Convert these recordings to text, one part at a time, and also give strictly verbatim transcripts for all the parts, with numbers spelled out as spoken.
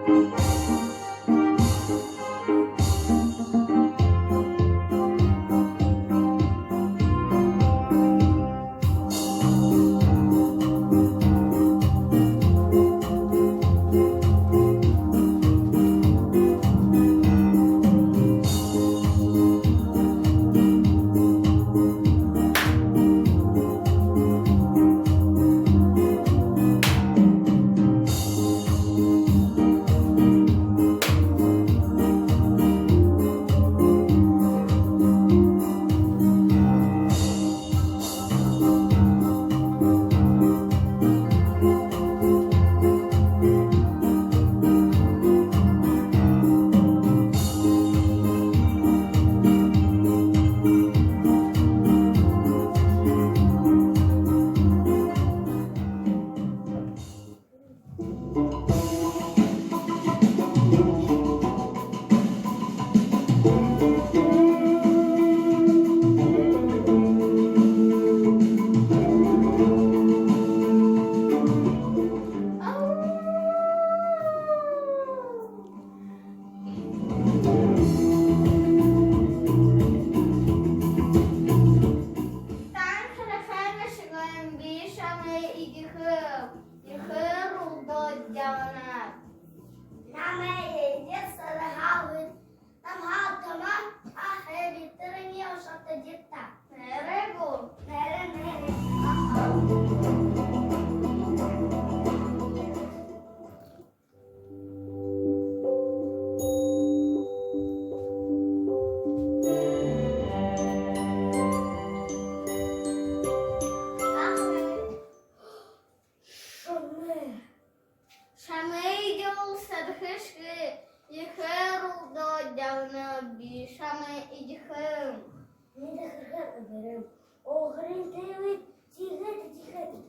Тан харахаар шагнан, би шамайе эдихэ. Ехээр урда ябанаб. Намайе эдеэ садагаал гүйт. Намһаа томо аха бии, тэрэниие ошоод эдит даа. Нээрээ гү? Нээрээ, нээрээ. Шамайе эдеэл садхашье, ехээр урда ябанаб, би шамайе эдихэм. Мэдэхэ хэрэг үбэрэн. Охрин тэвэд, тиихэдэ, тиихэдэ.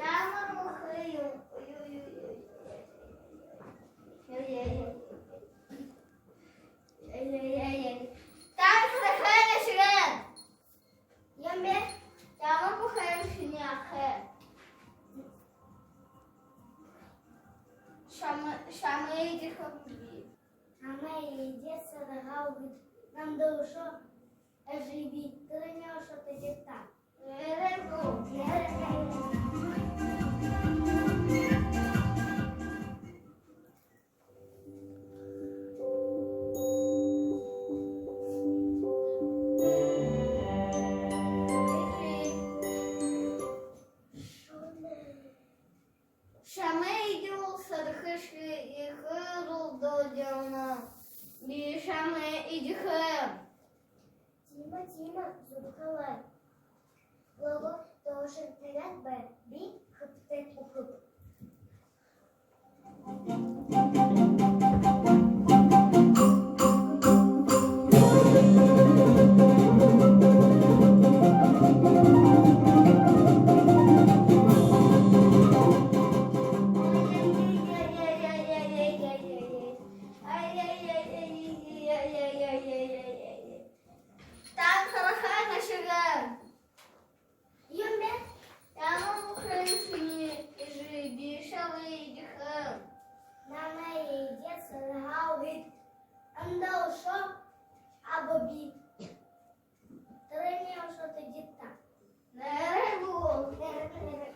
Ямар муухай юм. Ой, ой, ой. Ой, ой, ой, ой. Тан харахаар шагнан. Юун бэ? Ямар муухай юм шинии аха. Шамай, шамайе эдихэм би. Намайе эдеэ садагаал гүйт. Намда үшөө ажал бии, тэрэниие ошоод эдит даа. Шамайе эдеэл садхашье, ехээр урда ябанаб, би шамайе эдихэм. Тиимэ, тиимэ, зүб хэлээ. Лого тоже табяад бай, би хэбтээн үгэхэб. Тан харахаар шагнан. Юун бэ? Ямар муухай юм шинии эжы, би шамайе эдихэм. Намайе эдеэ садагаал гүйт. Намда үшөө аба бии. Тэрэниие ошоод эдит даа. Нээрээ гү? Нээрээ, нээрээ.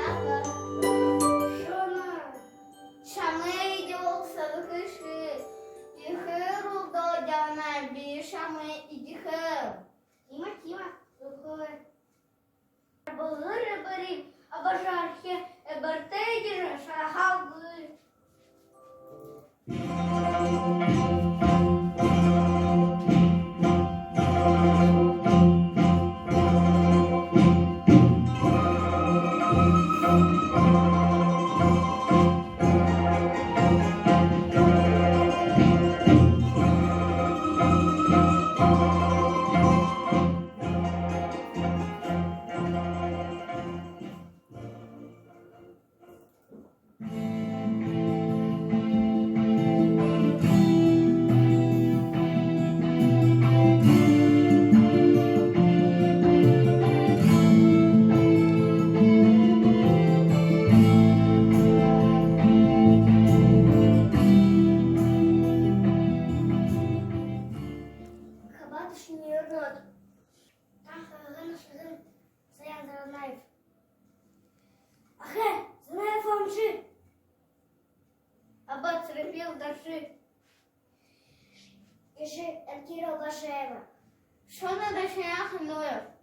Аха. Шоно. Шамайе эдеэл садхашье, ехээр урда ябанаб, би шамайе эдихэм. Тиимэ, тиимэ, зүб хэлээ. Арбалар эбэри, абажархи эбэртэй эдижэ шадаха үгы. Михаил Доржиев. Гэжэ Эльвира Бажаева. Шоно Дашаян-Хандуев.